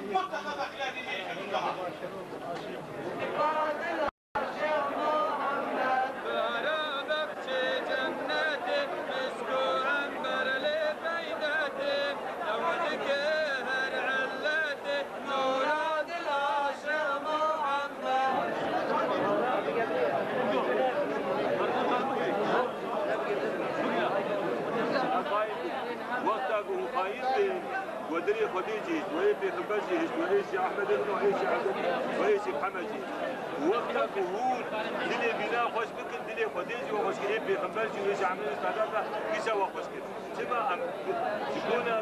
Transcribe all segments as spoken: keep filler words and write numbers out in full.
Mutlaka bak ileride ne işe daha. Bere bexçê cennetê, misk û ember lê peydetê, ew dike her illetê, nûra dil aşiq Muhammed. Wexta ku hûn xayîn bên, we dilê Xwedê jî hişt, we ê Pêxember jî hişt, we ê Şêx Ehmedê min û ê Şêx Ehmedê, we ê Şêx Hemed jî. Wexta ku hûn dilê vîna xweş bikin, dilê Xwedê jî we xweş kir, ê Pêxember jî, ê Şêx Ehmedê, ê Şêx Hemed jî, gişa we xweş kir. Çima em ji bona,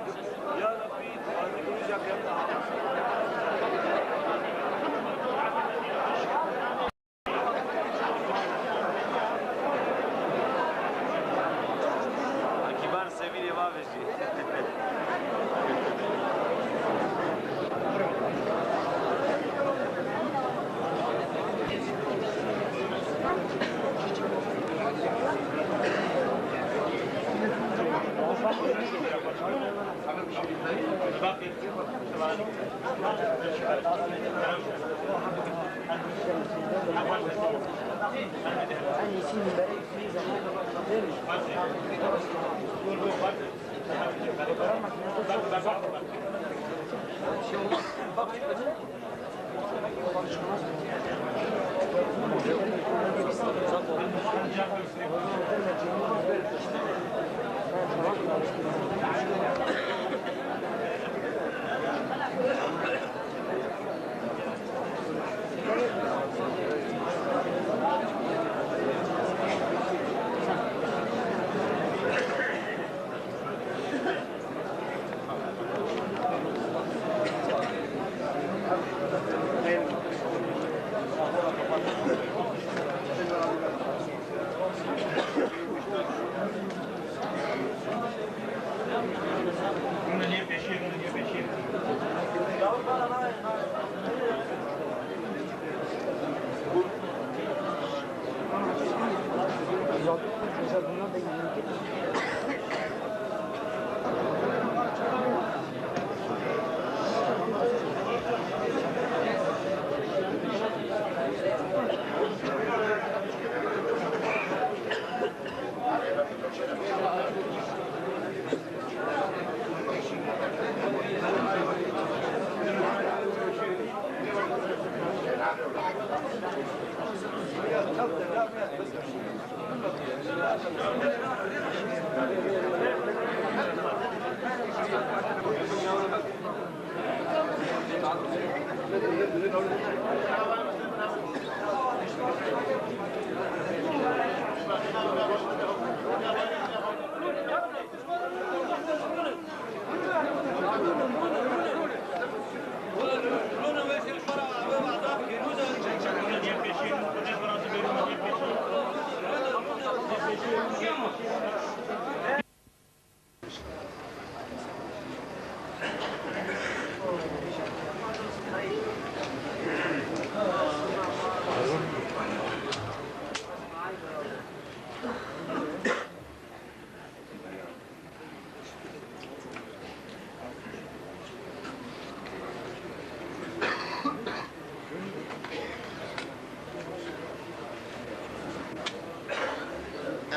ya Rebbî, razî bin, rûja qiyamê. Kibar sevînê bavêjî.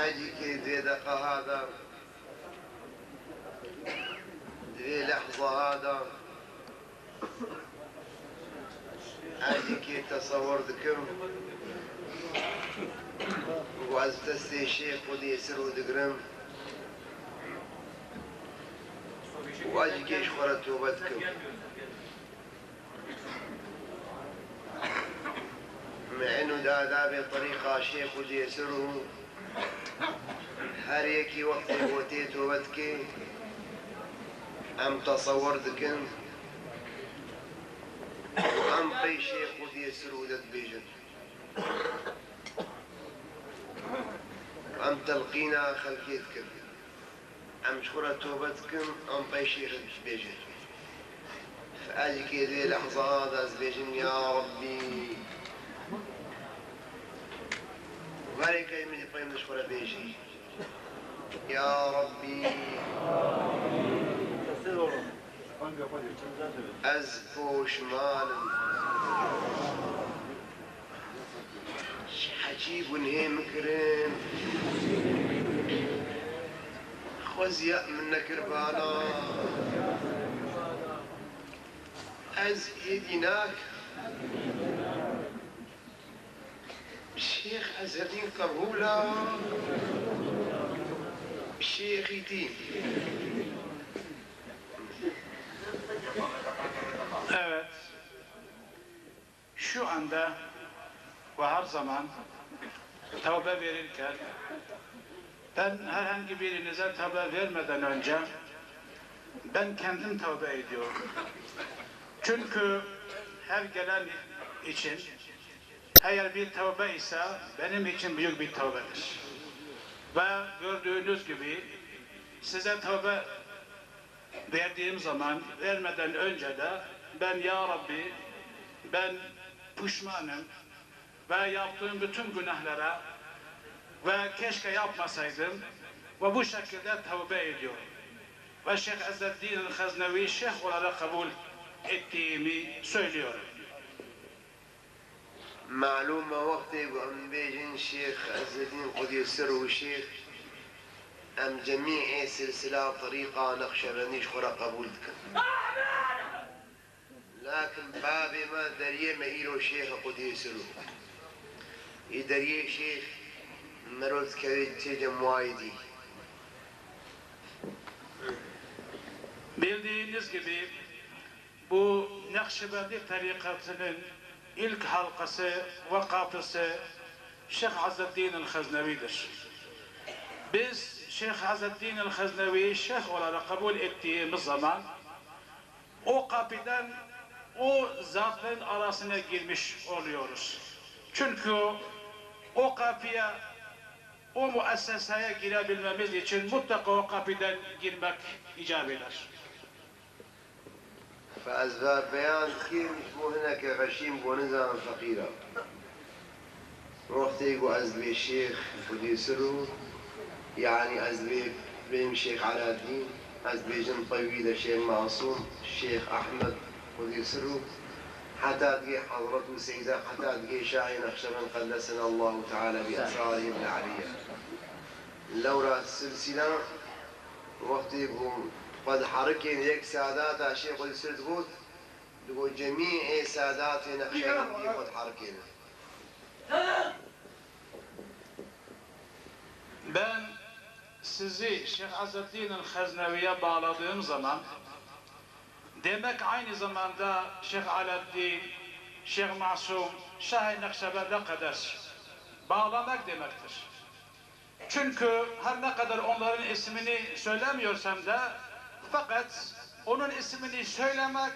Ecîkê di vê deqeha de, di vê lehzaha de, Ecîkê tesewir dikim û ez destê Şêx Xwedê ser û digirim û ecîkê ji xwe re tobe dikim. Min û dadabê terîqa Şêx Xwedê ser û Her yekî wextê gotê tobe dike, em tesewir dikin û em peyşê Xwedê sirûde dibêjin. Em telqîna xelkê dikin. Em ji xwe re tobe dikin, em peyşê re dibêjin. Ecikê di vê lehza de ez dibêjim, Ya Rebbî. Verê key min pey min ji xwe re bêjî. Ya Rebbî. Ez poşman im. Ji heçî gunhê min kirin. Xweziya min nekir bala. Ez êdî nakim. Şêx Ezzedîn qebûl e. Şêxîtî. Evet. Şu anda ve her zaman tövbe verirken ben herhangi birinize tövbe vermeden önce ben kendim tövbe ediyorum. Çünkü her gelen için eğer bir tövbe ise benim için büyük bir tövbedir. Ve gördüğünüz gibi size tövbe verdiğim zaman, vermeden önce de ben, "Ya Rabbi, ben pişmanım ve yaptığım bütün günahlara ve keşke yapmasaydım ve bu şekilde tövbe ediyorum. Ve Şeyh Ezzeddin el-Haznevi şeyh olarak kabul ettiğimi söylüyorum." Malûm e, wextê ku em bêjin Şêx Ezzedîn Qudî Sirru Şêx, em cemî ê silsila terîqa Neqşebendî ji xwe re qebûl dikin. Lakin bavê me, deriyê me îro Şêx e Qudî Sirru. Î deriyê Şêx merov dikeve çê cem wayî dî. Bildiğiniz gibi, bu Nakşibendi tarikatının ilk halkası ve kapısı Şeyh Azzeddin el-Haznevi'dir. Biz Şeyh Azzeddin el-Haznevi'yi şeyh olarak kabul ettiğimiz zaman o kapıdan o zatların arasına girmiş oluyoruz. Çünkü o kapıya, o müesseseye girebilmemiz için mutlaka o kapıdan girmek icap eder. Fe ez ve beyan dikim ji bo hineke xeşîn bo nizanin feqîra. Wextê ku ez dibê Şêx Xwedî Sirru, yanî ez dibê bêm Şêx Eladdîn, ez dibêjim tewî de Şêx Masûm, Şêx Ehmed Xwedî Sirru, heta digê Hezret û Seyda, heta digê Şahê Nexşebend qeddesenallahu teala bi esrarihim el-aliyye. Lewra silsîla wextê ku xwe diherikên yek Sadata Şêx Xwedî Sirru digot, digot cemî ê Sadatê Nexşebendî xwe diherikêne. Ben sizi Şeyh Azzeddin el-Haznevi'ye bağladığım zaman, demek aynı zamanda Şeyh Aleddin, Şeyh Masum, Şah-ı Nakşibend'e kadar bağlamak demektir. Çünkü her ne kadar onların ismini söylemiyorsam da, fakat onun ismini söylemek,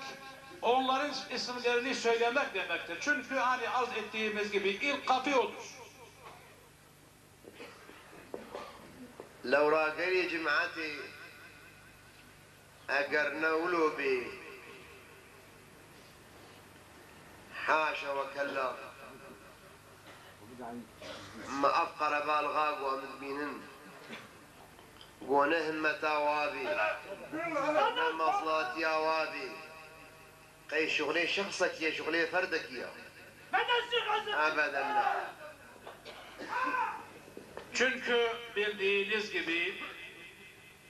onların isimlerini söylemek demektir. Çünkü hani arz ettiğimiz gibi ilk kapı odur. Lewra gelê cemaetê eger ne wilo bê, haşa we kella, me ev qerebalxa ku em dibînin, ku ne himmeta wa bê, ne meslahetiya wa bê, qey şuxlê şexsekî ye, şuxlê ferdekî ye? Ebeden ne. Çünkü bildiğiniz gibi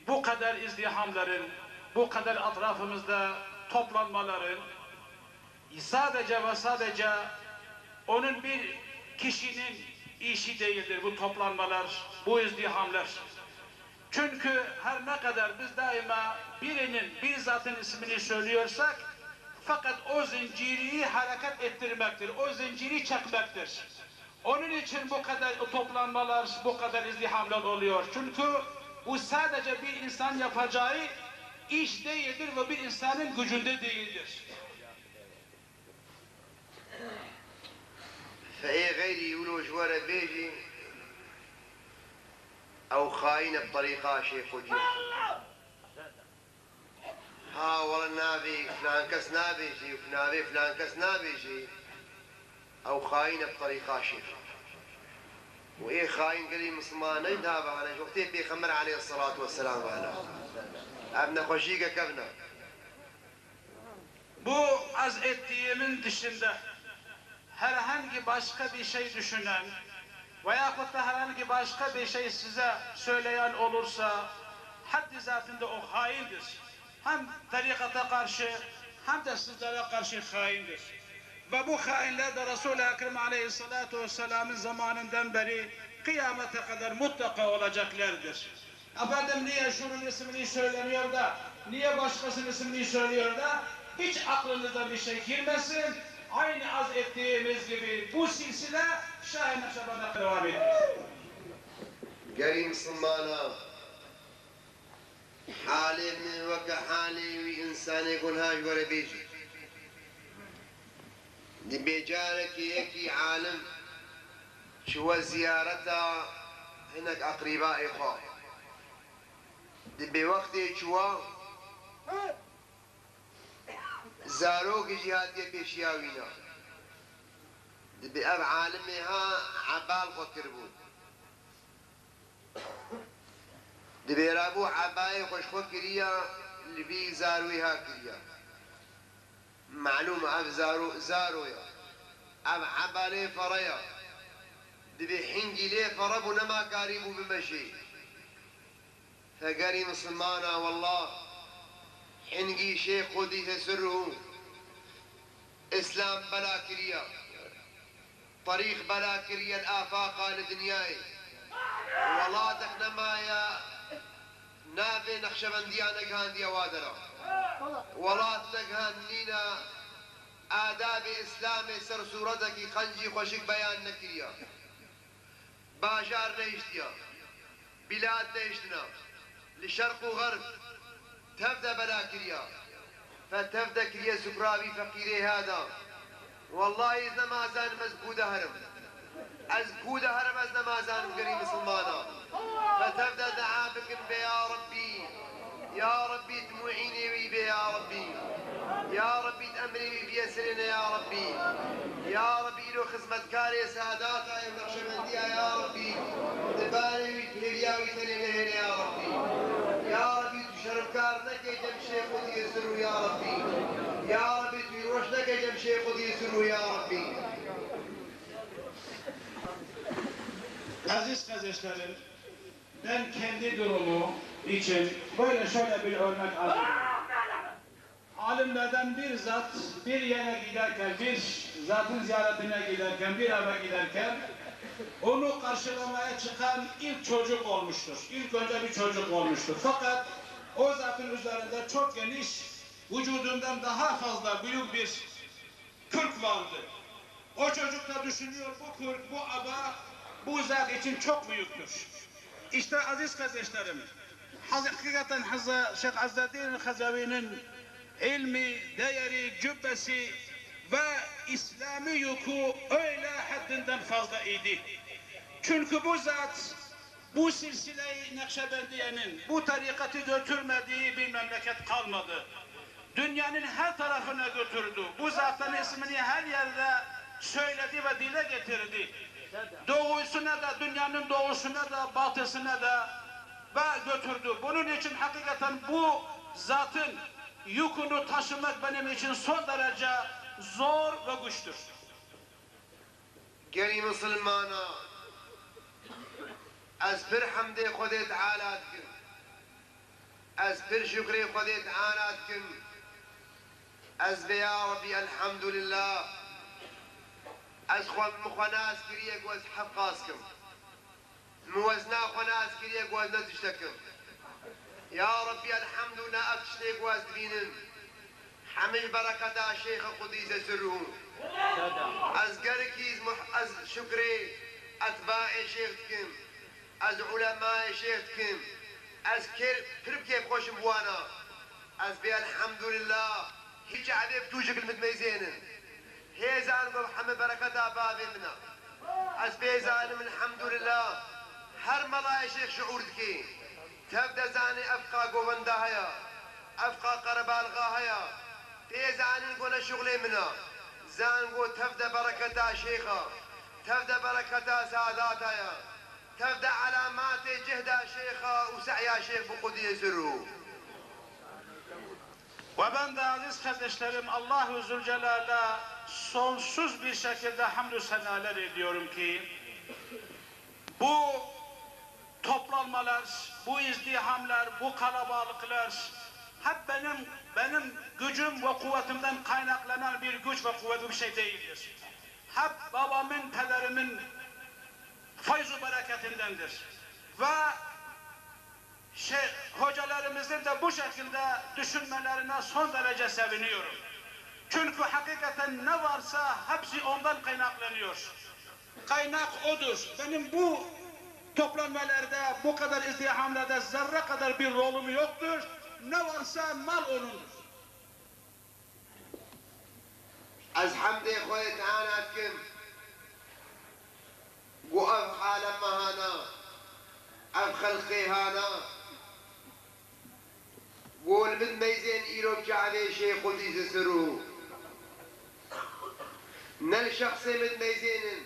bu kadar izdihamların, bu kadar etrafımızda toplanmaların sadece ve sadece onun bir kişinin işi değildir bu toplanmalar, bu izdihamlar. Çünkü her ne kadar biz daima birinin, bir zatın ismini söylüyorsak, fakat o zinciri hareket ettirmektir, o zinciri çekmektir. Onun için bu kadar toplanmalar, bu kadar izdihamlar oluyor. Çünkü bu sadece bir insan yapacağı iş değildir ve bir insanın gücünde değildir. Fe ê xeyrî wilo ji we re bêjî, ew xayîn e bi terîqa Şêx Xwedî. Ha, wele navê filan kes nabêjî û navê filan kes nabêjî, ew xayîn e bi terîqa Şêx. Û ê xayîn gelî Misliman ne niha ve hene, ji wextê Pêxember aleyhisselatu vesselam ve hene. Ev nexweşiyeke kevn e. Arz ettiğimin dışında herhangi başka bir şey düşünen veyahut da herhangi başka bir şey size söyleyen olursa, haddi zatında o haindir. Hem tarikata karşı hem de sizlere karşı haindir. Ve bu hainler de Resul-i Ekrem Aleyhissalatu Vesselam'ın zamanından beri kıyamete kadar mutlaka olacaklardır. Efendim, niye şunun ismini söylemiyor da, niye başkasının ismini söylüyor da, hiç aklınıza bir şey girmesin. Aynı arz ettiğimiz gibi bu silsile Şah-ı Nakşibend'e devam ediyor. Gerî misilmana, halê min weke halê wî însanê gunha ji we re bêjî. Dibê carekê yekî alim çûwe ziyareta hinek eqrîbayê xwe. Dibê wextê çûwa zarok jî hatiye pêşiya wî ne. Dibê ev alimê ha eba li xwe kiribû. Dibê rabû ebayê xwe ji xwe kiriya, li vî zarwî ha kiriya. Malûm ev zaro, zaro ye. Ev eba lê fere ye. Dibê hingî lê fere bû, nema karîbû bimeşê. Fegerî misilmana, wallah, hingî Şêx Qudîse sirruhu Îslam bela kiriya. Tarîx bela kiriye li afaqa li dinyayê. Welatek nemaye navê Nexşebendiya negihandiye wa dera. Welat negihandnîne adabê Îslamê ser sûretekî qencî xweşik beyan nekiriye. Bajar nehiştiye. Bîlad nehiştina. Li şerq û xerb tev de bela kiriya. Fe tev de kiriye sukra vî feqîrê hada. Wellahî ez nema zanim ez ku de herim. Ez ku de herim ez nema zanim gerî misilmana. Fe tev de dua bikin bê ya Rebbî. Ya Rebbî, tu muînê wî bê ya Rebbî. Ya Rebbî, tu emrê wî biyesirêne ya Rebbî. Ya Rebbî, îro xizmetkarê Sadata ye, Nexşebendiya ya Rebbî. Di barê wî, di hêviya wî tenê nehêle ya Rebbî. Ya Rebbî, tu şermkar neke cem Şêx Qudîyê Sirrû ya Rebbî. Ya Rebbî, tu roj neke cem Şêx Qudîyê Sirrû ya Rebbî. Aziz kardeşlerim, ben kendi durumu için böyle şöyle bir örnek alayım. Alimlerden bir zat bir yere giderken, bir zatın ziyaretine giderken, bir eve giderken, onu karşılamaya çıkan ilk çocuk olmuştur. İlk önce bir çocuk olmuştur. Fakat o zatın üzerinde çok geniş, vücudundan daha fazla büyük bir kürk vardı. O çocuk da düşünüyor, bu kürk, bu aba, bu zat için çok büyüktür. İşte aziz kardeşlerim, haz-, hakikaten haza-, Şeyh Azzeddin Hazavi'nin ilmi, değeri, cübbesi ve İslami yükü öyle haddinden fazla idi. Çünkü bu zat bu silsile-i Nakşibendiye'nin, bu tarikatı götürmediği bir memleket kalmadı. Dünyanın her tarafına götürdü. Bu zatın ismini her yerde söyledi ve dile getirdi. Doğusuna da, dünyanın doğusuna da, batısına da ve götürdü. Bunun için hakikaten bu zatın yükünü taşımak benim için son derece zor ve güçtür. Gerî misilmana, ez pir hemdê Xwedê Teala dikim. Ez pir şukrê Xwedê Teala dikim. Ez bê ya Rebbî, elhemdulillah. Ez xwe, min xwe nas kiriye ku ez hevqas kim. Min wezna xwe nas kiriye ku ez ne tiştek im. Ya Rebbî, elhemdulillah, ev tiştê ku ez dibînim, hemî ji bereketa Şêxa Qudîse Sirruhu. Ez gelekî ez muh-, ez şukrê etbaê Şêx dikim. Ez ulemayê Şêx dikim. Ez kêr-, pir bi kêfxweş im bi wana. Ez bê elhemdulillah. Hiç evê biçûcik li min dimeyzênin. Hê zanin ku heme bereketa bavê min e. Ez pê zanim, elhemdulillah, her melayê Şêx şiûr dike. Tev de zanê evqa govenda heye, evqa qerebalxa heye. Pê zanin ku ne şuxlê min e. Zan ku tev de bereketa Şêx e, tev de bereketa Sadata ye, tev de elamatê cihda Şêx e û se'ya Şêx bi Qudiyê Sirru. Ve ben de aziz kardeşlerim, Allahu Zülcelal'a sonsuz bir şekilde hamdü senaler ediyorum ki bu toplanmalar, bu izdihamlar, bu kalabalıklar hep benim benim gücüm ve kuvvetimden kaynaklanan bir güç ve kuvvet, bir şey değildir. Hep babamın, pederimin feyzu bereketindendir. Ve şey, hocalarımızın da bu şekilde düşünmelerine son derece seviniyorum. Çünkü hakikaten ne varsa hepsi ondan kaynaklanıyor. Kaynak odur. Benim bu toplanmalarda, bu kadar izdihamlarda zerre kadar bir rolüm yoktur. Ne varsa mal onundur. Ez hemdê Xwedê Teala dikim ku ev alem me hana, ev xelqê hana, ku li min meyzên îro bi çavê Şêx Qudîs Sirû. Ne li şexsê min meyzên in,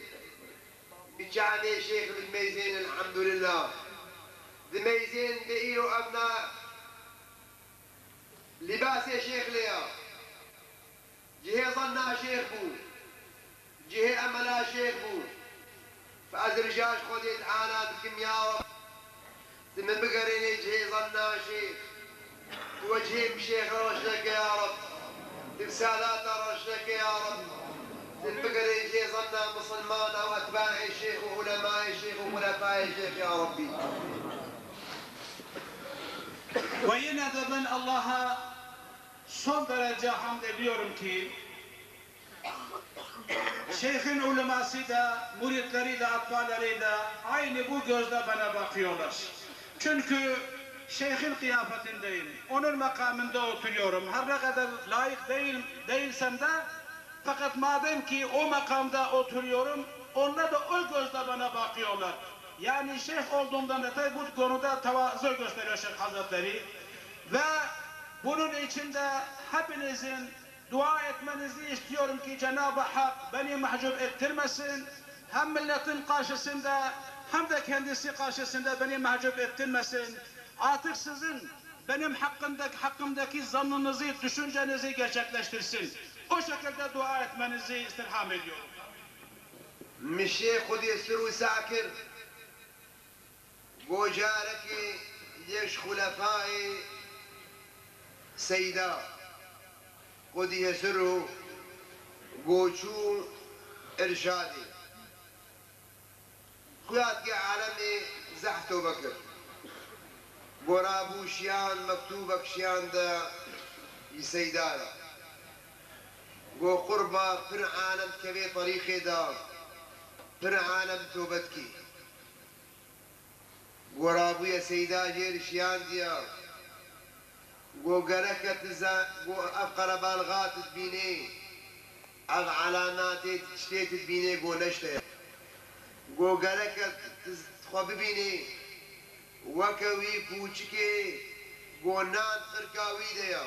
bi çavê Şêx min meyzên, elhamdulillah. Di meyzên de îro ev na Lîbasê şêx lê ya. Cihê zanna şêx bû. Cihê emela şêx bû. Fe ez rija ji Xwedê Teala dikim, ya Reb, tu min bigerênê cihê zanna şêx. Tu wecihê min şêx re reş neke, ya Reb. Tu bi Sadata reş neke, ya Reb. Tu min bigerê cihê zanna misilmana û etbaê şêx û ulemayê şêx û xulefayê şêx, ya Rebbî. Ve yine de ben Allah'a son derece hamd ediyorum ki Şeyh'in uleması da, müritleri de, atbaları da aynı bu gözle bana bakıyorlar. Çünkü Şeyh'in kıyafetindeyim, onun makamında oturuyorum. Her ne kadar layık değil, değilsem de, fakat madem ki o makamda oturuyorum, onlar da o gözle bana bakıyorlar. Yani şeyh olduğumdan öte bu konuda tevazu gösteriyor Şeyh Hazretleri. Ve bunun için de hepinizin dua etmenizi istiyorum ki Cenab-ı Hak beni mahcup ettirmesin. Hem milletin karşısında hem de kendisi karşısında beni mahcup ettirmesin. Artık sizin benim hakkımdaki, hakkımdaki zannınızı, düşüncenizi gerçekleştirsin. O şekilde dua etmenizi istirham ediyorum. Min Şêx Xwedê Sirû sa kir, go carekê yek ji xulefayê Seyda Qudîse Sirû go çû Irşadê. Xuya dike alemê zehf tobe kir. Go rabû şiyan mektûbek şiyan de ji Seyda re. Go qurba pir alem dikevê terîqê de, pir alem tobe dikî. Go rabûye Seyda jê re şiyandiya. Go gereke tu za-, go ev qerebalxa tu dibînê, ev elametê tiştê tu dibînê go neşte ye. Go gereke tu xwe bibînê weke wî kûçikê go nan qirka wî de ya.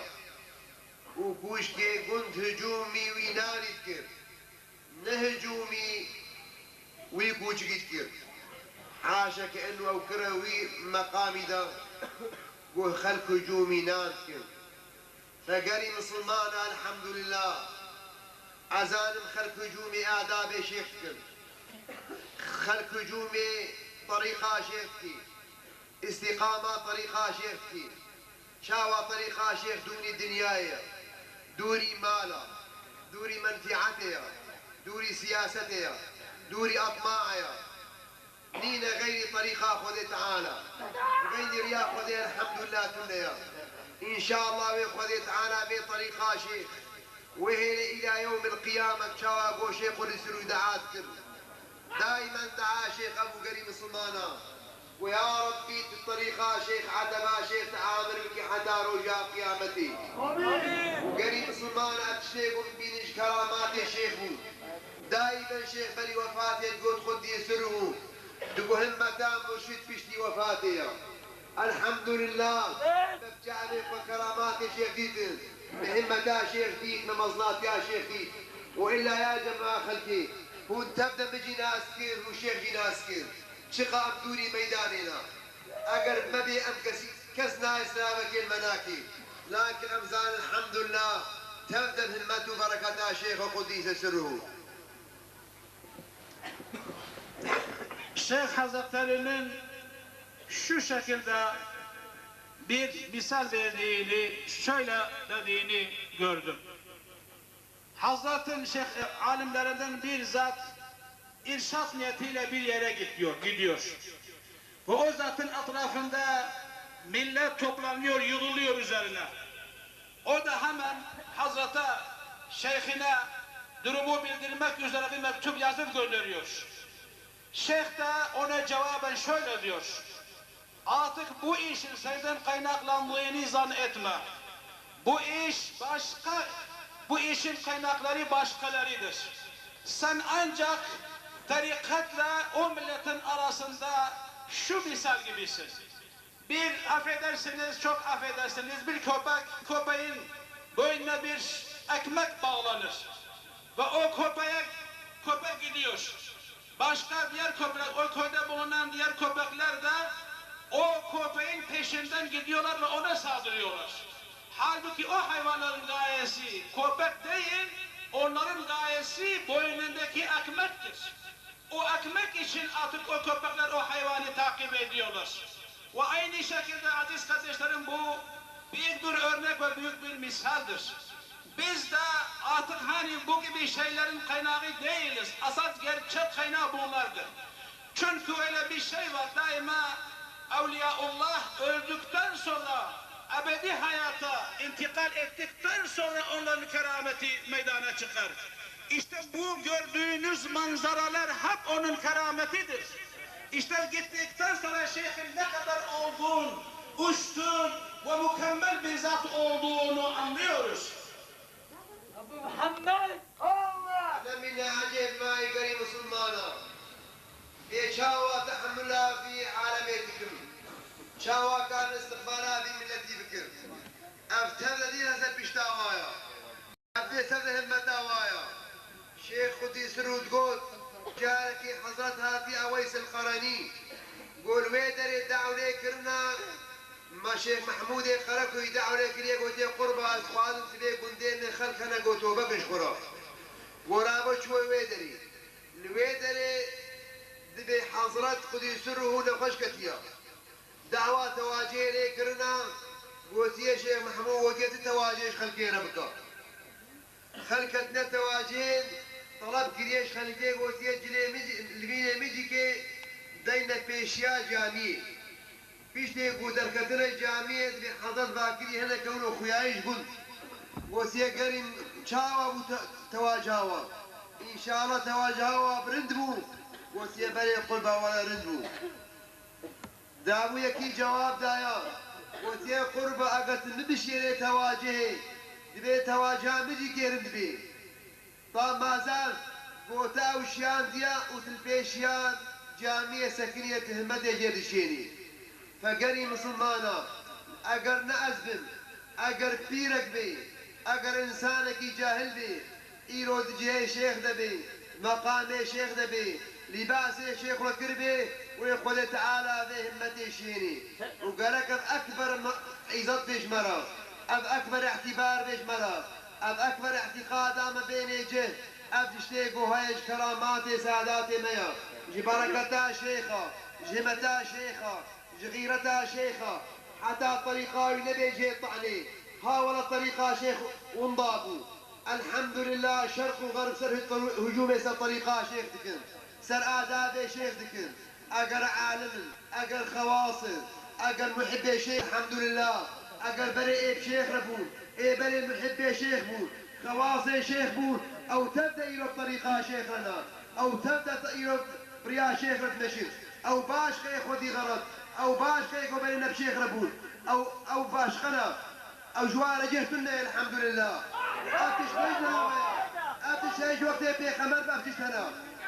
Û kûçikê gund hicûmî wî nanî dikir. Ne hicûmî wî kûçikî dikir. Haşa ke eno ew kire wî meqamî de ku xelk hicûmî nan dikin. Fegerî misilmana, elhamdulillah. Ez zanim xelk hicûmê adabê şêx dikin. Xelk hicûmê terîqa şêx dikî. Îstîqama terîqa şêx dikî. Çawa terîqa şêx dûnî dinyayê ye, dûrî mala, dûrî menfîetê ye, dûrî siyasetê ye, dûrî etmaê ye. Nîne xeyrî terîqa Xwedê Teala. Xeyrî riya Xwedê elhamdulillah tune ye. Înşallah wê Xwedê Teala vê terîqa şêx, wê hêlê îla yewmil qiyame çawa goşê Qudîs rû dua dikin. Daimen dua şêx Ebû Gerî misilmana. Ku ya Rebbî tu terîqa şêx, edeba şêx tu amir bikî heta roja qiyametê. Û gerî misilmana ev tiştê ku bibînin ji keramatê şêx bû. Daimen şêx berî wefatê digot xwe dî sir bû. Digo himmeta murşid piştî wefatê ya. Elhamdulillah. Me bi çavê xwe keramatê şêx dîtin. Me himmeta şêx dît, me meznatiya şêx dît. Û illa ya cema xelkê, hûn tev de min jî nas kir û şêx jî nas kir. Çiqa em dûrî meydanê ne. Eger me bê em kesî, kes nayê silavekê li me nakê. Lakin em zanin, elhamdülillah, tev de himmet û bereketa Şêxê Qudîse sirruhu. Şeyh Hazretleri'nin şu şekilde bir misal verdiğini, şöyle dediğini gördüm. Hazretin Şeyh, e, alimlerinden bir zat irşat niyetiyle bir yere gidiyor, gidiyor. Ve o zatın etrafında millet toplanıyor, yığılıyor üzerine. O da hemen Hazrete, şeyhine durumu bildirmek üzere bir mektup yazıp gönderiyor. Şeyh de ona cevaben şöyle diyor: Artık bu işin senden kaynaklandığını zannetme. Bu iş başka, bu işin kaynakları başkalarıdır. Sen ancak tarikatla o milletin arasında şu misal gibisin. Bir, affedersiniz, çok affedersiniz, bir köpek, köpeğin boynuna bir ekmek bağlanır. Ve o köpeğe, köpek gidiyor. Başka diğer köpek, o köyde bulunan diğer köpekler de o köpeğin peşinden gidiyorlar ve ona saldırıyorlar. Halbuki o hayvanların gayesi köpek değil, onların gayesi boynundaki ekmektir. O ekmek için artık o köpekler o hayvanı takip ediyorlar. Ve aynı şekilde aziz kardeşlerim, bu büyük bir örnek ve büyük bir misaldir. Biz de artık hani bu gibi şeylerin kaynağı değiliz. Esas gerçek kaynağı bunlardır. Çünkü öyle bir şey var, daima Evliyaullah öldükten sonra, ebedi hayata intikal ettikten sonra onların kerameti meydana çıkar. İşte bu gördüğünüz manzaralar hep onun kerametidir. İşte gittikten sonra şeyhin ne kadar olgun, üstün ve mükemmel bir zat olduğunu anlıyoruz. Ebu Muhammed! Allah! Demî ne ecêb mayî gerî misilmana. Bê çawa tehemula vî alemê dikim? Çawa karin istiqbala vî milletî bikim? Ev tev de dî heze pişta wa ya. Ev dê sev de himeta wa ya. Şêx Qudî Sirû digot, carekî Hezret hatî Eweys el Qerenî, got, li wê derê dawlê kirina, ma Şêx Mehmûdê Qerekuyî dawlê kiriye, gotiye, qurba, ez dixwazim tu vê gundê min xelk hene, got, tobe kin ji xwe re. Got, rabo çûye wê derê. Li wê derê dibê Hezret Qudî Sirû nexweş ketiye. Dawa tewaceyê lê kirina, gotiye Şêx Mehmûd, gotiye tu tewaceyê ji xelkê re bike. Xelk ketine tewaceyê, teleb kiriye ji xelkê, gotiye cilê min, livînê min cîkê deyne pêşiya camiyê. Piştê ku derketine camiyê, dibê Hezret Bakirî hinek kewno xuyayî ji gund. Gotiye gerî çawa bû te-, tewaca wa? Înşallah tewaca wa bilind bû. Gotiye belê qurba wele rind bû. Dabûyekî cewab daya, gotiye, qurba, eger tu min bişêrê tewacehê, dibê tewaca min jî kêrin dibê. Ta mazer gote ew şiyandiye û tu li pêşiya camiyê sekiniye, tu himmetê jê dişênî. Fegerî misilmana, eger ne ez bim, eger pîrek bê, eger însanekî cahil bê, îro di cihê şêx de bê, meqamê şêx de bê, lîbasê şêx xwe kiribê, wê Xwedê Teala vê himmetê şiyênê. Û gerek ev ekber me-, îzet bê ji me re, ev ekber îtîbar bê ji me re, ev ekber îtîqada me bênê cih, ev tiştê ku heye ji keramatê sadatê me ye, ji bereketa şêxa, ji himmeta şêxa, ji xîreta şêxa, heta terîqa wî nebê cihê te'nê, ha wele terîqa şêx winda bû. Elhamdulillah, şerq û xerb ser hicûmê ser terîqa şêx dikin, ser adabê şêx dikin. Eger alim in, eger xewas in, eger muhibbê şêx, elhamdulillah, eger berê ê bi şêx re bûn, ê berê muhibbê şêx bûn, xewasê şêx bûn, ew tev de îro bi terîqa şêx re ne, ew tev de îro bi riya şêx re dimeşin. Ew başqe xwedî xelet, ew başqe ku berê ne bi şêx re bûn, ew, ew başqe ne. Ew ji wan re cih tune ye, elhamdulillah. Ev tişt ne ji niha me ye. Ev tişt heye ji wextê pêxember ve ev tişt hene.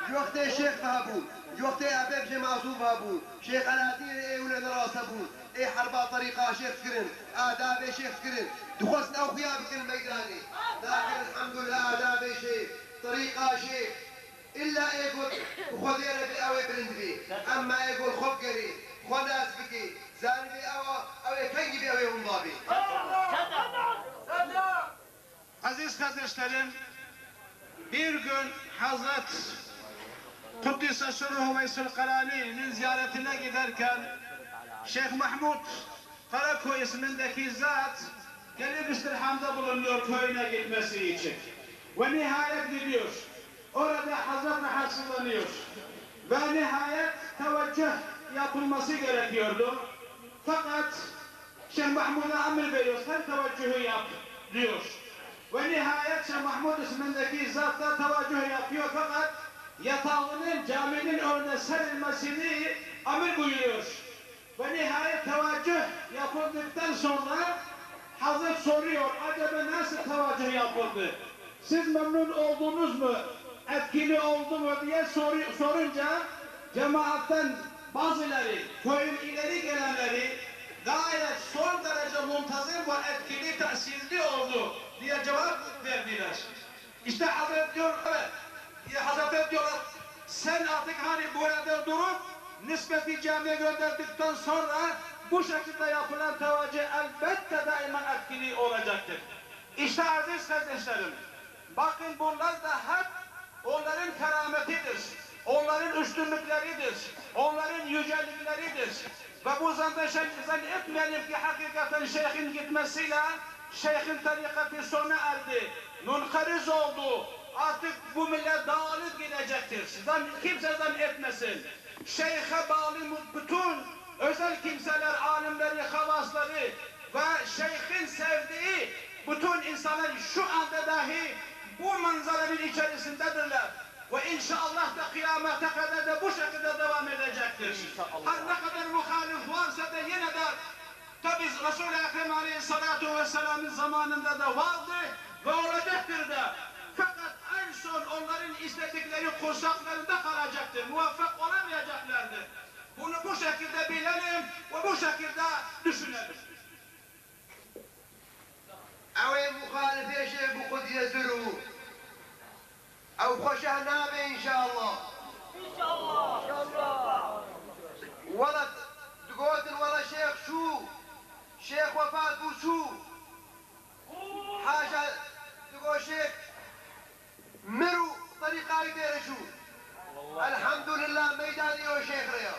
Ji wextê şêx ve hebû. Ji wextê ebê bi jê masûm ve hebû. Şêx Eladîn ê wile ne rast hebûn. Ê herba terîqa şêx dikirin. Adabê şêx dikirin. Dixwestin ew xuya bikin meydanê. Lakin elhamdulillah adabê şêx, terîqa şêx. Îlla ê got bi Xwedê re bê, ew ê bilind bê. Emma ê got xwe bigerê, xwe nas bikê, Zalimi ewa, ew ê kengî bî, ew ê hûn babî. Aziz kardeşlerim, bir gün Hazret Kuddise Sirruhu Veysel Karani'nin ziyaretine giderken Şeyh Mahmud Karaköy ismindeki zat gelip istirhamda bulunuyor köyüne gitmesi için. Ve nihayet gidiyor. Orada Hazret rahatsızlanıyor. Ve nihayet teveccüh yapılması gerekiyordu. Fakat Şeyh Mahmud'a emir veriyor, sen teveccühü yap diyor. Ve nihayet Şeyh Mahmud ismindeki zat da teveccüh yapıyor fakat yatağının caminin önüne serilmesini emir buyuruyor. Ve nihayet teveccüh yapıldıktan sonra Hazret soruyor, acaba nasıl teveccüh yapıldı? Siz memnun oldunuz mu? Etkili oldu mu diye soru- sorunca cemaatten bazıları, köyün ileri gelenleri gayet son derece muntazam ve etkili, tesirli oldu diye cevap verdiler. İşte Hazret diyor, evet. E, Hazrete diyorlar, sen artık hani burada durup nispeti camiye gönderdikten sonra bu şekilde yapılan tevazi elbette daima etkili olacaktır. İşte aziz kardeşlerim, bakın bunlar da hep onların kerametidir, onların üstünlükleridir, onların yücelikleridir. Ve bu zan-, zan-, zannetmeyelim ki hakikaten şeyhin gitmesiyle şeyhin tarikatı sona erdi, münkeriz oldu. Artık bu millet dağılıp gidecektir. Zan-, kimse zannetmesin. Şeyhe bağlı mu-, bütün özel kimseler, alimleri, havasları ve şeyhin sevdiği bütün insanlar şu anda dahi bu manzaranın içerisindedirler. Ve inşallah da kıyamete kadar da bu şekilde devam edecektir. İnşallah. Her ne kadar muhalif varsa da yine de tabi Resul-i Ekrem Aleyhisselatu Vesselam'ın zamanında da vardı ve olacaktır da. Fakat en son onların istedikleri kursaklarında kalacaktır. Muvaffak olamayacaklardır. Bunu bu şekilde bilelim ve bu şekilde düşünelim. Ew ê muxalifê Şêx Bû Qudî Zirû, ew xweşeh nabe înşallah. Wela digotin wela Şêx çû, Şêx wefat bû çû. Haşa digo Şêx Mir û terîqayî bêre çû. Elhamdulillah, meydanî o şêx re ya.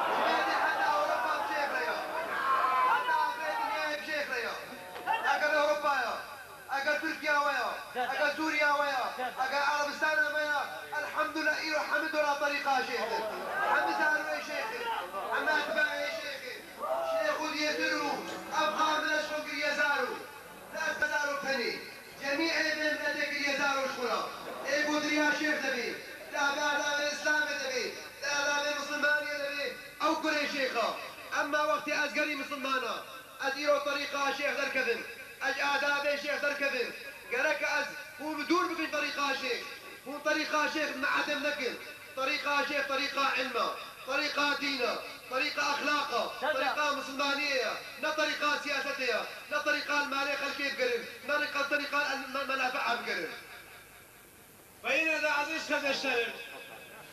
Ji mêdî heta Ewropa bi şêx re ya. Heta axirê dinyayê bi şêx re ya. Eger Ewropa ya, eger Tirkiya we ya, eger Sûriya we ya, eger Erebistana me ya, elhamdulillah, îro hemî dora terîqa şêx in. Hemî zarûyê şêx in. Hemî etbaê şêx in. Şêx û diyêtir û ev qamile şo girye zarû. Dest zarû penî. Cemî ê vê miletê kiriye zaro ji xwe re. Ê ku diriya şêx de bê, di adabê Îslamê de bê, di adabê Misilmaniyê de bê, ew kurê şêx e. Emma wextê ez gerî Misilman a, ez îro terîqa şêx derkevim, ez ji adabê şêx derkevim, gerek e ez hûn bi dûr bikin terîqa şêx. Hûn terîqa şêx miedem nekin. Terîqa şêx terîqa ilm e, terîqa dîn e, terîqa exlaq e, terîqa misilmaniyê ye, ne terîqa siyasetê ye, ne terîqa li malê xelkê bigirin, ne rîqa terîqa me-, menafea bigirin. Ve yine de aziz kardeşlerim,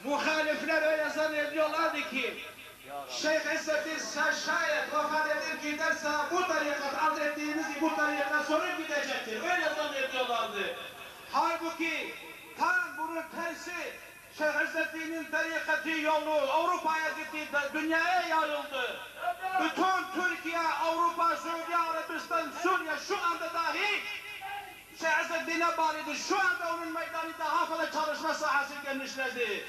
muhalifler öyle zannediyorlardı ki Şeyh İzzettin şayet vefat edip giderse bu tarikat, elde ettiğimiz bu tarikat sönüp gidecektir. Öyle zannediyorlardı. Halbuki tam bunun tersi, Şeyh İzzettin'in tarikatı yolu Avrupa'ya gitti, da-, dünyaya yayıldı. Bütün Türkiye, Avrupa, Suudi Arabistan, Suriye şu anda dahi Şeyh İzzettin'e bağlıdır. Şu anda onun meydanı daha fazla çalışma sahası genişledi.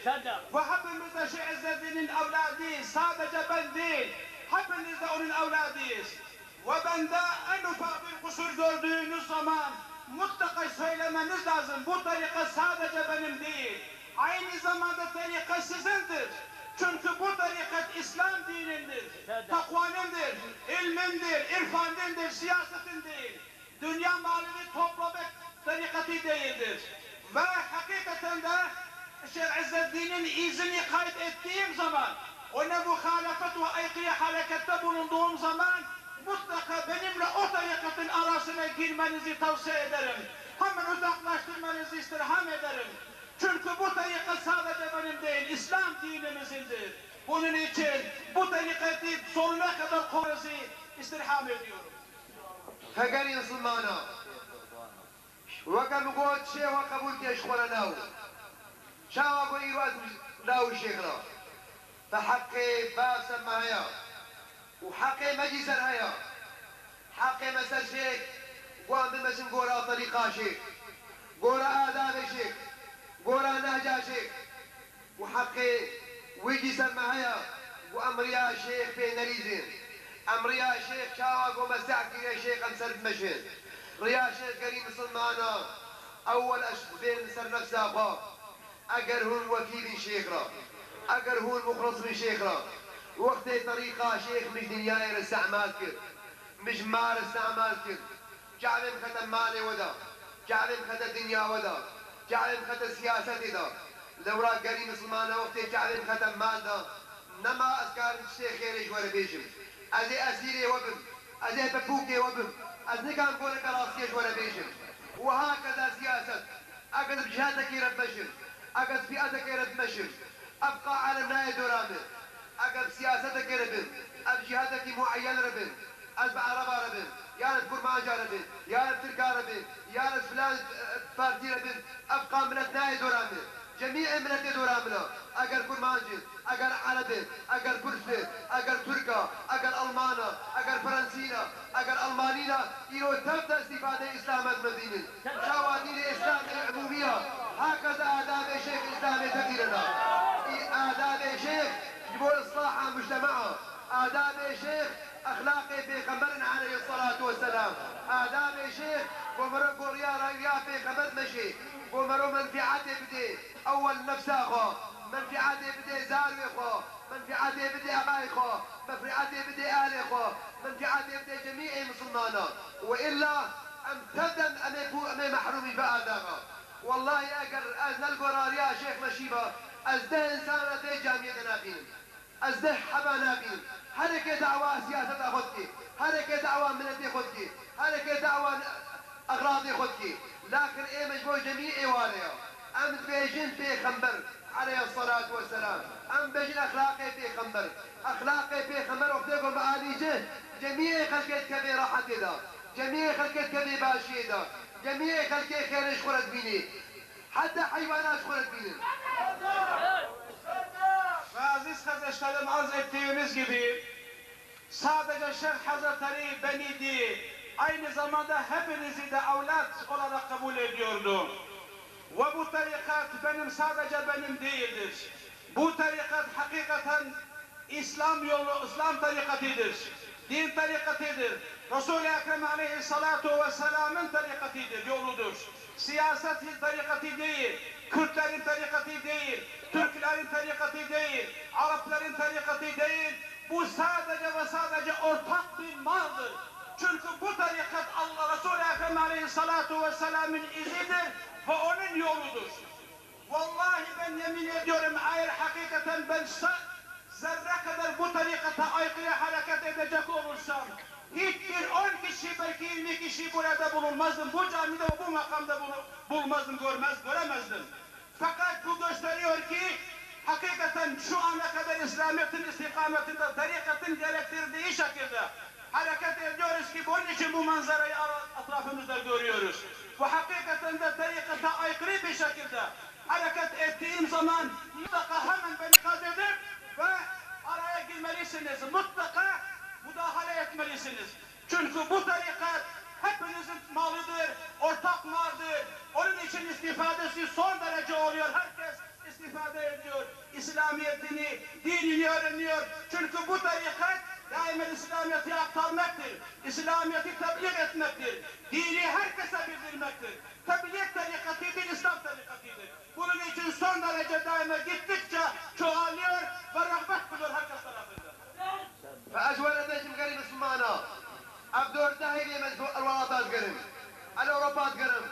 Ve hepimiz de Şeyh İzzettin'in evladı, sadece ben değil, hepimiz de onun evladıyız. Ve bende en ufak bir kusur gördüğünüz zaman mutlaka söylemeniz lazım. Bu tarikat sadece benim değil. Aynı zamanda tarikat sizindir. Çünkü bu tarikat İslam dinindir. Takvanindir, ilmindir, irfanindir, siyasetin değil. Dünya malını toplamak tarikatı değildir. Ve hakikaten de Şeyh İzzettin'in izini kaybettiğim zaman, ona muhalefet ve aykırı harekette bulunduğum zaman mutlaka benimle o tarikatın arasına girmenizi tavsiye ederim. Hemen uzaklaştırmanızı istirham ederim. Çünkü bu tarikat sadece benim değil, İslam dinimizindir. Bunun için bu tarikatı sonuna kadar koruması istirham ediyorum. Hegerî misilmana, weke min got, şêxa qebûl ke ji xwe re naw. Çawa ku îro ez naw şêx re? Te heqê bav ser me heye û heqê me jî ser heye. Heqê me ser şêx, wan bimeşin gora terîqa şêx, gora adabê şêx, gora nehca şêx. Û heqê wî jî ser me heye ku em riya şêx pê nelîzin. Em riya şêx çawa ku me seh kiriye şêx em ser bimeşin. Riya şêx gerî misilmana, ewel ez bênim ser nefsa xwe. Eger hûn wefî bin şêx re, eger hûn muxlis bin şêx re, wextê terîqa şêx min ji dinyayê re sehmat kir, min ji ma re sehmat kir. Çavên xete malê we de, çavên xete dinya we de, çavên xete siyasetê de. Lewra gerî misilmana wextê çavên xete mal de, nema ez karim tiştê xêrê ji we re bêjim. Ez ê esîrê we bim, ez ê pepûkê we bim, ez nikam goleke rastiyê ji we re bêjim. Wiha keza siyaset, eger bi cihetekî re bimeşim, eger bi fiyetekê re bimeşim, ev qa elem nayê dora min. Eger bi siyasetekê re bim, ev cihetekî mueyen re bim, ez bi Ereba re bim, yan bi Kurmanca re bim, yan bi Tirka re bim, yan bi filan, e, partî re bim, ev qa milet nayê dora min. Cemîê miletê dora min e. Eger Kurmanc in, eger Ereb in, eger Kurs in, eger Tirk e, eger Alman e, eger Frensîn e, eger Almanîn e, îro tev de îstîfadeyê Îslam e dibînin. Çawa dînê Îslamê umûmî ya, hakeza adabê şêx Îslamê tevdîrina. Î adabê şêx ji bo islaha mujtema. Adabê şêx exlaqê pêxemberin aleyhissalatu vesselam. Adabê şêx ku mero goriya raya pêxember meşê, ku mero menfiatê bidê, ewel nefsa xwe, menfiatê bidê zarwê xwe, menfiatê bidê ebayê xwe, menfiatê bidê alê xwe, menfiatê bidê cemîê misilmana. Ve illa em tevdem em ê bû, em ê mehrûmî bi adaba. Wellahî eger ez ne li gorariya Şêx Meşî ba, ez deh insana dê camiyê de nabînim. Ez deh heba nabînim. Hereke dawa siyaseta xwe dike, hereke dawa miletê xwe dike, hereke dawa exradê xwe dike. Lakin ê me ji bo cemî êware ya. Em dibêjin pêxember aleyhissalatu vesselam. Em bêjin exlaqê pêxember. Exlaqê pêxember wextê ku me alî cih, cemiyê xelkê dikeve rahetê de. Cemiyê xelkê dikeve başiyê de. Cemiyê xelkê xêrê ji xwe re dibînê. Heta heywana ji xwe re dibînin. Ve aziz kardeşlerim, arz ettiğimiz gibi, sadece Şeyh Hazretleri beni değil, aynı zamanda hepinizi de evlat olarak kabul ediyordu. Ve bu tarikat benim, sadece benim değildir. Bu tarikat hakikaten İslam yolu, İslam tarikatıdır. Din tarikatıdır. Resul-i Ekrem aleyhissalatu vesselam'ın tarikatıdır, yoludur. Siyaset tarikatı değil, Kürtlerin tarikatı değil, Türklerin tarikatı değil, Arapların tarikatı değil. Bu sadece ve sadece ortak bir maldır. Çünkü bu tarikat Allah, Resul-i Ekrem aleyhissalatu vesselam'ın izidir ve onun yoludur. Vallahi ben yemin ediyorum, eğer hakikaten ben sa-, zerre kadar bu tarikata aykırı hareket edecek olursam, hiçbir on kişi, belki yirmi kişi burada bulunmazdım. Bu camide ve bu makamda bunu bulmazdım, görmez, göremezdim. Fakat bu gösteriyor ki hakikaten şu ana kadar İslamiyet'in istikametinde tarikatın gerektirdiği şekilde hareket ediyoruz ki bunun için bu manzarayı ara-, etrafımızda görüyoruz. Bu hakikaten de tarikata aykırı bir şekilde hareket ettiğim zaman mutlaka hemen beni kaydedip ve araya girmelisiniz. Mutlaka müdahale etmelisiniz. Çünkü bu tarikat hepinizin malıdır, ortak maldır. Onun için istifadesi son derece oluyor. Herkes istifade ediyor. İslamiyetini, dinini öğreniyor. Çünkü bu tarikat daima İslamiyet'i aktarmaktır. İslamiyet'i tebliğ etmektir. Dini herkese bildirmektir. Tebliğ tarikatıdır, İslam tarikatıdır. Bunun için son derece daima gittikçe çoğalıyor ve rağbet buluyor herkes tarafından. Fe ez were bêjim gerî misilmana. Ev dor dehê lê me ji bo welata digerim. Ez Ewropa digerim.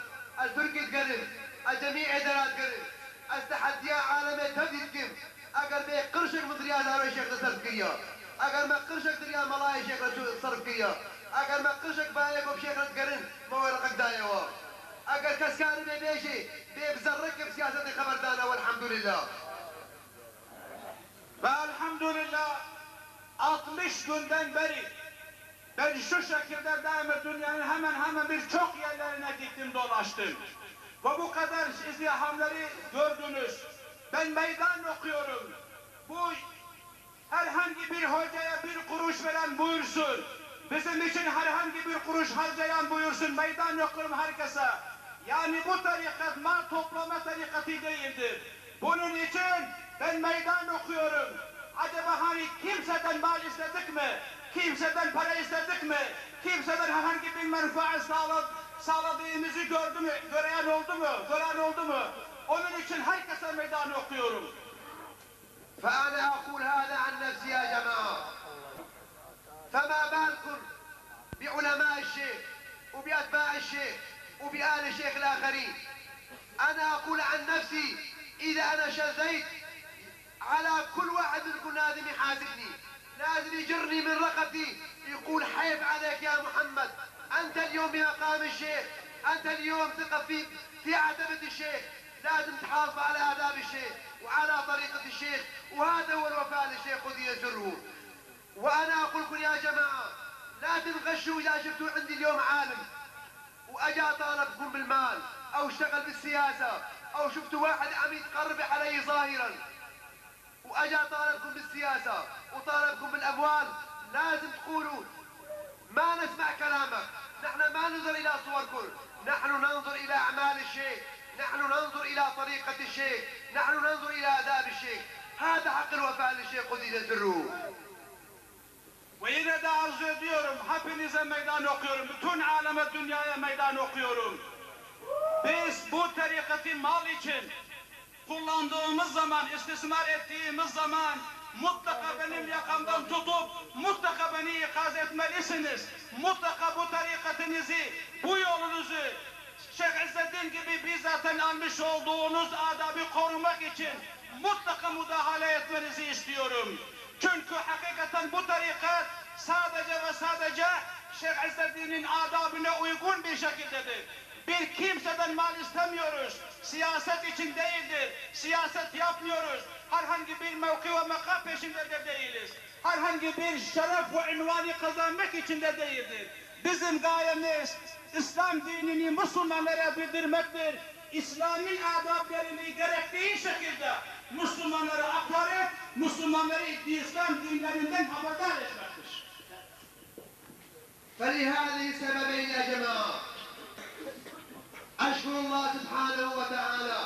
Ez Tirkî digerim. Ez cemî êdera digerim. Ez tehediya alemê tevdî dikim. Eger bê qirşek min diriya zarê şêx de serf kiriya. Eger me qirşek diriya melayê şêx de serf kiriya. Eger me qirşek bayê ku bi şêx re digerin, me wê reqek daye wa. Eger kes karibê bêjê, bê bi zerrek bi siyasetê xeber dane, welhamdulillah. Ve elhamdülillah, altmış günden beri ben şu şekilde daima dünyanın hemen hemen birçok yerlerine gittim, dolaştım. Ve bu kadar izdihamları gördünüz. Ben meydan okuyorum. Bu herhangi bir hocaya bir kuruş veren buyursun. Bizim için herhangi bir kuruş harcayan buyursun. Meydan okuyorum herkese. Yani bu tarikat mal toplama tarikatı değildir. Bunun için ben meydan okuyorum. Acaba hani kimseden mal istedik mi? Kimseden para istedik mi? Kimseden herhangi bir menfaat sağla-, sağladığımızı gördü mü? Gören oldu mu? Gören oldu mu? Onun için herkese meydan okuyorum. فأنا أقول هذا عن نفسي يا جماعة. فما بالكم بعلماء الشيخ وبأتباع الشيخ وبآل الشيخ الآخرين؟ أنا أقول عن نفسي، إذا أنا شذيت على كل واحد منكم لازم يحاسبني، لازم يجرني من رقبتي، يقول: "حيف عليك يا محمد، أنت اليوم بمقام الشيخ، أنت اليوم تقف في، في عتبة الشيخ، لازم تحافظ على آداب الشيخ وعلى طريقة الشيخ"، وهذا هو الوفاء للشيخ قدس سره. وأنا أقول لكم يا جماعة، لا تنغشوا. إذا شفتوا عندي اليوم عالم وأجا طالبكم بالمال أو اشتغل بالسياسة أو شفتوا واحد عم يتقرب علي ظاهرا وأجا طالبكم بالسياسة وطالبكم بالأموال، لازم تقولوا: "ما نسمع كلامك، نحن ما ننظر إلى صوركم، نحن ننظر إلى أعمال الشيخ، نحن ننظر إلى طريقة الشيخ، نحن ننظر إلى آداب الشيخ". هذا حق الوفاء للشيخ قدس سره. Ve yine de arzu ediyorum, hepinize meydan okuyorum, bütün aleme, dünyaya meydan okuyorum. Biz bu tarikatı mal için kullandığımız zaman, istismar ettiğimiz zaman mutlaka benim yakamdan tutup mutlaka beni ikaz etmelisiniz. Mutlaka bu tarikatınızı, bu yolunuzu Şeyh İzzettin gibi bizzaten almış olduğunuz adabı korumak için mutlaka müdahale etmenizi istiyorum. Çünkü hakikaten bu tarikat sadece ve sadece Şeyh İzzettin'in adabına uygun bir şekildedir. Bir kimseden mal istemiyoruz. Siyaset için değildir. Siyaset yapmıyoruz. Herhangi bir mevki ve makam peşinde de değiliz. Herhangi bir şeref ve ünvanı kazanmak için de değildir. Bizim gayemiz İslam dinini Müslümanlara bildirmektir. İslam'ın adablarını gerektiği şekilde Müslümanlara aktarıp Müslümanları İslam dinlerinden haberdar etmektir. فلهذه السببين يا جماعة، أشكر الله سبحانه وتعالى.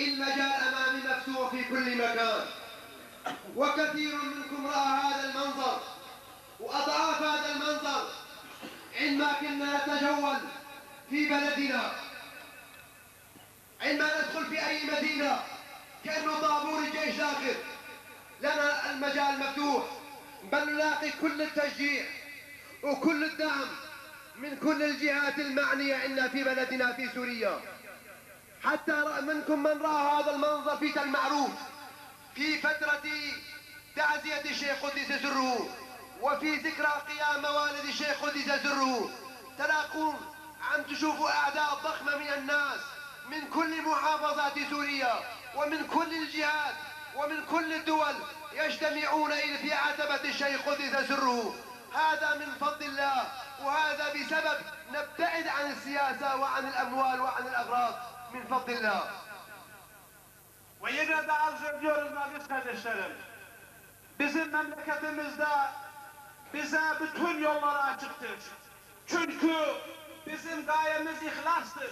المجال أمامي مفتوح في كل مكان، وكثير منكم رأى هذا المنظر وأضعاف هذا المنظر عندما كنا نتجول في بلدنا. عندما ندخل في أي مدينة كأنه طابور الجيش داخل، لنا المجال مفتوح، بل نلاقي كل التشجيع وكل الدعم من كل الجهات المعنية عندنا في بلدنا في سوريا. حتى رأى منكم من رأى هذا المنظر في تل معروف في فترة تعزية الشيخ قدس سره، وفي ذكرى قيام موالد الشيخ قدس سره، تلاقون عم تشوفوا أعداد ضخمة من الناس من كل محافظات سوريا ومن كل الجهات ومن كل الدول يجتمعون إلى في عتبة الشيخ قدس سره. هذا من فضل الله، وهذا بسبب نبتعد عن السياسة وعن الأموال وعن الأغراض، من فضل الله. Ve yine de arz ediyoruz aziz kardeşlerim, bizim memleketimizde bize bütün yollar açıktır. Çünkü bizim gayemiz ihlastır.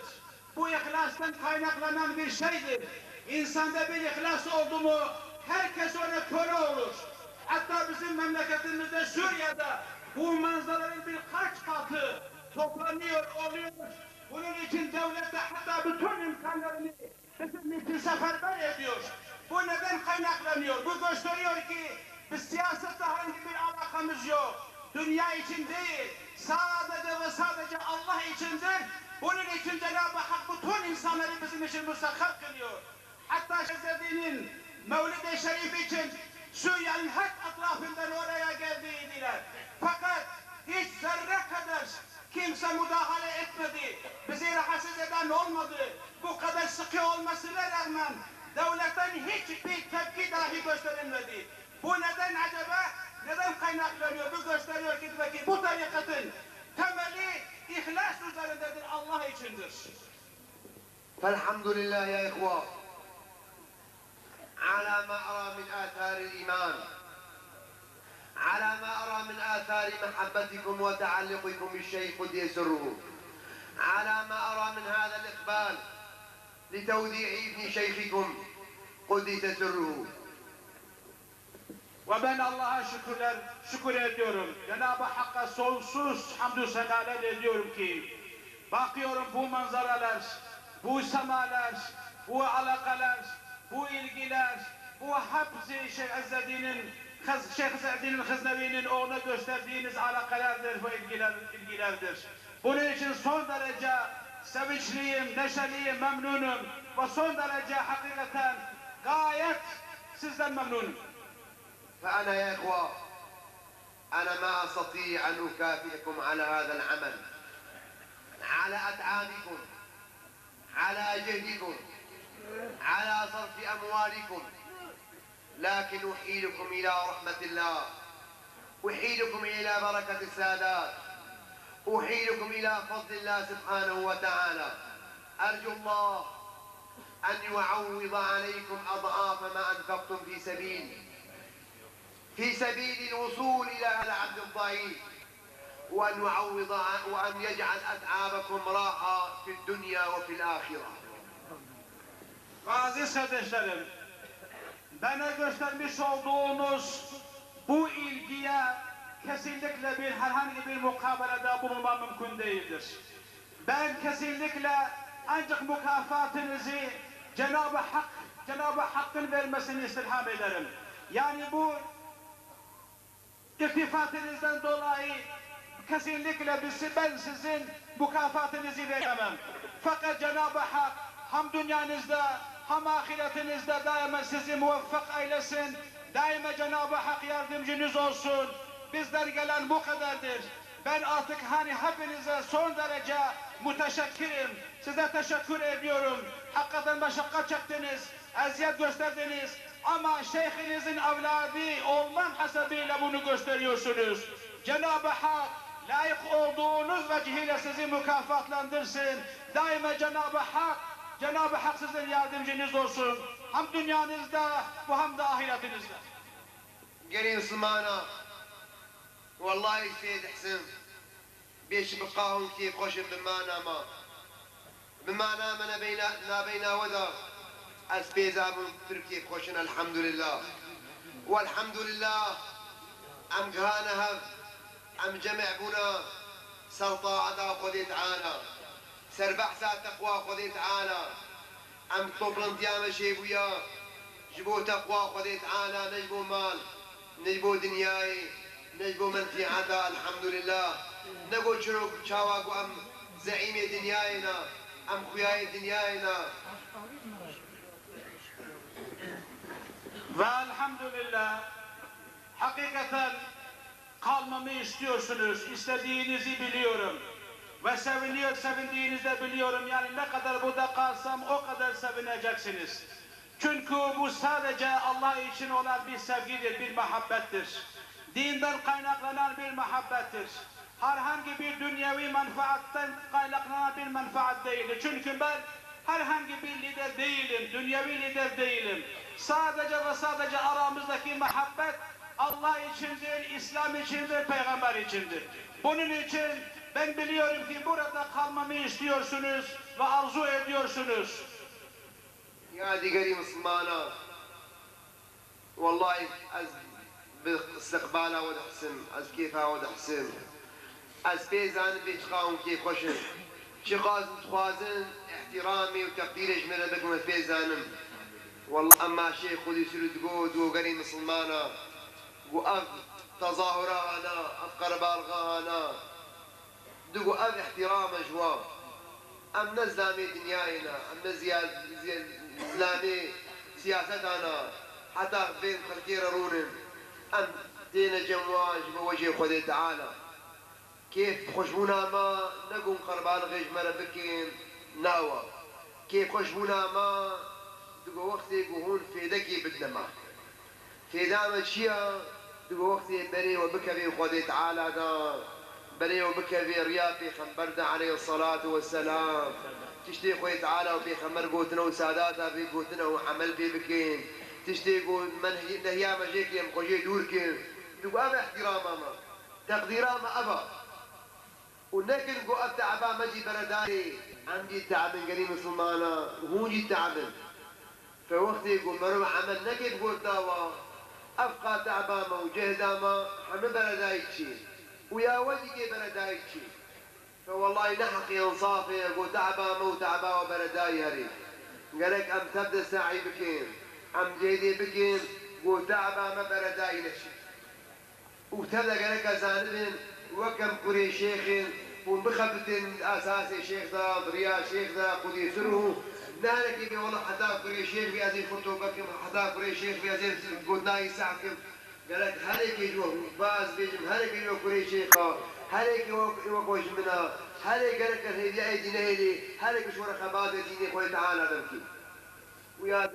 Bu ihlastan kaynaklanan bir şeydir. İnsanda bir ihlas oldu mu herkes ona köle olur. Hatta bizim memleketimizde Suriye'de bu manzaraların birkaç katı toplanıyor, oluyor. Bunun için devlet de hatta bütün imkanlarını bizim için seferber ediyor. Bu neden kaynaklanıyor? Bu gösteriyor ki biz siyasette herhangi bir alakamız yok. Dünya için değil, sadece ve sadece Allah içindir. Bunun için Cenab-ı Hak bütün insanları bizim için müsahhar kılıyor. Hatta Şehzadinin Mevlid-i Şerif için Suriye'nin her etrafından oraya geldiydiler. Fakat hiç zerre kadar kimse müdahale etmedi. Bizi rahatsız eden olmadı. Bu kadar sıkı olmasına rağmen Devletten hiçbir tepki dahi gösterilmedi. Bu neden acaba? Neden kaynaklanıyor? Bu gösteriyor ki demek ki bu tarikatın temeli ihlas üzerindedir, Allah içindir. فالحمد لله يا إخوة على ما أرى من آثار الإيمان، على ما أرى من آثار محبتكم وتعلقكم بالشيخ قدس سره، على ما أرى من هذا الإقبال لتوديع ابن شيخكم قدس سره. Ve ben Allah'a şükürler, şükür ediyorum. Cenab-ı Hakk'a sonsuz hamdü senaler ediyorum ki, bakıyorum bu manzaralar, bu semalar, bu alakalar, bu ilgiler, bu hepsi Şeyh İzzeddin'in, Hız- Şeyh İzzeddin'in Hıznevi'nin ona gösterdiğiniz alakalardır ve ilgiler, ilgilerdir. Bunun için son derece sevinçliyim, neşeliyim, memnunum ve son derece hakikaten gayet sizden memnunum. فأنا يا إخوة، أنا ما أستطيع أن أكافئكم على هذا العمل، على أتعابكم، على جهدكم، على صرف أموالكم، لكن أحيلكم إلى رحمة الله، أحيلكم إلى بركة السادات، أحيلكم إلى فضل الله سبحانه وتعالى. أرجو الله أن يعوض عليكم أضعاف ما أنفقتم في سبيل، في سبيل الوصول إلى هذا العبد الضعيف، وأن يعوض ع- وأن يجعل أتعابكم راحة في الدنيا وفي الآخرة. Aziz kardeşlerim, bana göstermiş olduğunuz bu ilgiye kesinlikle bir herhangi bir mukabelede bulunma mümkün değildir. Ben kesinlikle ancak mükafatınızı Cenab-ı Hak, Cenab-ı Hakk'ın vermesini istirham ederim. Yani bu iltifatınızdan dolayı kesinlikle biz, ben sizin mükafatınızı veremem. Fakat Cenab-ı Hak hem dünyanızda hem ahiretinizde daima sizi muvaffak eylesin. Daima Cenab-ı Hak yardımcınız olsun. Bizden gelen bu kadardır. Ben artık hani hepinize son derece müteşekkirim. Size teşekkür ediyorum. Hakikaten meşakkat çektiniz, eziyet gösterdiniz. Ama şeyhinizin evladı olmam hasebiyle bunu gösteriyorsunuz. Cenab-ı Hak layık olduğunuz vecihiyle sizi mükafatlandırsın. Daima Cenab-ı Hak, Cenab-ı Hak sizin yardımcınız olsun. Hem dünyanızda ve hem de ahiretinizde. Gelî Misilmana, wellahî sê dihsin. Bêş bi qahûn kêfxweş in bi mana me. Bi mana me nebeyna, nabeyna we de ez pêza bûm pir kêfxweş in, elhemdulillah. Welhemdulillah, em gihane hev, em cemê bûne ser taeta Xwedê Teala, ser behsa teqwa Xwedê Teala. Em toplantiya me çêbûya ji bo teqwa Xwedê Teala, ne ji bo mal, ne ji bo dinyayê, ne ji bo menfîeta, elhemdulillah. Ne got çiro çawa ku em zeîmê dinyayê ne, em xuyayê dinyayê ne. Ve elhamdülillah, hakikaten kalmamı istiyorsunuz, istediğinizi biliyorum. Ve seviniyor, sevindiğinizi de biliyorum. Yani ne kadar burada kalsam o kadar sevineceksiniz. Çünkü bu sadece Allah için olan bir sevgidir, bir muhabbettir. Dinden kaynaklanan bir muhabbettir. Herhangi bir dünyevi menfaatten kaynaklanan bir menfaat değildir. Çünkü ben herhangi bir lider değilim, dünyevi lider değilim. Sadece ve sadece aramızdaki muhabbet Allah içindir, İslam içindir, Peygamber içindir. Bunun için ben biliyorum ki burada kalmamı istiyorsunuz ve arzu ediyorsunuz. Ya dîgerî misilmana, wellahî ez bi istiqbala we dihsim, ez kêfa we dihsim. Ez pê zanim bê çiqa hûn kêfxweş in. Çiqas dixwazin îhtîramê û teqdîrê ji min re bikin, ez pê zanim. Wellahî, emma Şêx Xwedî Sirû digot, digot gelî misilmana, got ev tezahura hana, ev qerebalxa hana. Digo ev îhtîram e ji wan. Em ne zilamê dinyayê ne, em ne ziya-, ziya-, zilamê siyaseta ne, heta bên xelkê re rûnin. Em têne cem wan ji bo wecihê Xwedê Teala. Kêfxweşbûna me ne ku hûn qerbalixê ji me re bikin, nawa. Kêfxweşbûna me Digo wextê ku hûn fêdekê bidine me. Fêda me çi ya? Digo wextê berê we bikevê Xwedê Teala de, berê we bikevê riya Pêxember de aleyhisselatu vesselam. Tiştê Xwedê Teala û Pêxember gotine û sadata vê gotine û emel pê bikin. Tiştê ku me nehiya me jê kê em xwe jê dûr kin. Digo ev ihtirama me. Teqdîra me ev a. Û nekin ku ev te'ba me jî beredayê, em jî te'bin gerî misilmana, hûn jî te'bin. Fe wextê ku merov emel neke bi gotina wa, ev qa te'ba me û cehda me hemî beredayî çi. Û ya we jî kê beredayî çi. Fe wellahî ne heqê insafê ye ku te'ba me û te'ba we beredayî herê. Gerek em tev de se'î bikin, em cehdê bikin ku te'ba me beredayî neçi. Û tev de gereke zanibin, wek em kurê şêx in, hûn bixebitin di esasê şêx de, bi riya şêx de, qudî sirruhu, ne herekê bê wela heta kurê şêx bê ez ê xwe tobe kim, heta kurê şêx bê ez ê gotina wî seh kim. Gerek herêkê ji we, baz bêjim, herêkê ji we kurê şêx a, herêkê wek, wek we ji min a, herê gereke hêviya êdî nehêlê, herêkê ji we re xebatê dînê Xwedê Teala de bikî. Û ya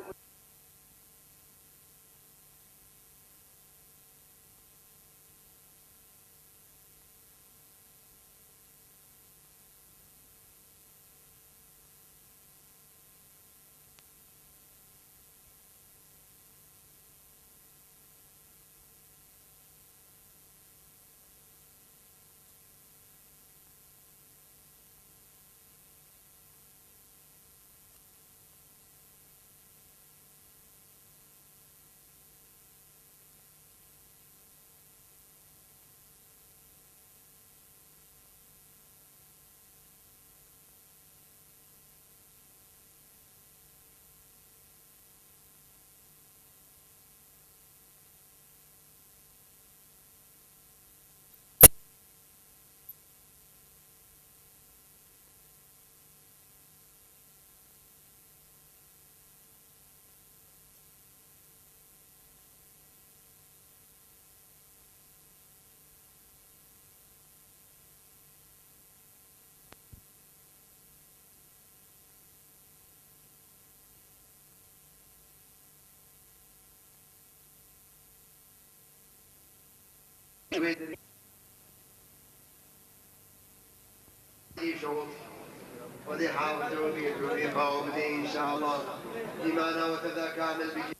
Xwedê hafizê we bê, Xwedê bidê înşallah. Îmana we tevda kamil bikî.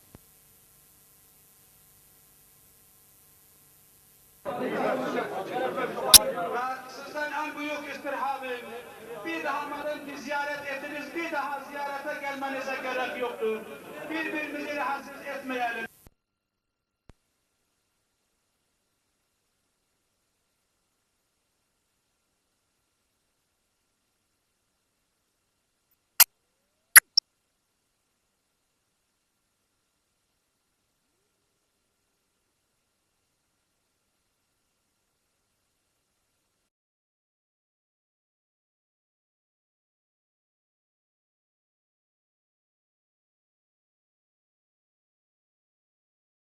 Ve sizden en büyük istirhamım, bir daha madem ki ziyaret ettiniz, bir daha ziyarete gelmenize gerek yoktur. Birbirimizi rahatsız etmeyelim.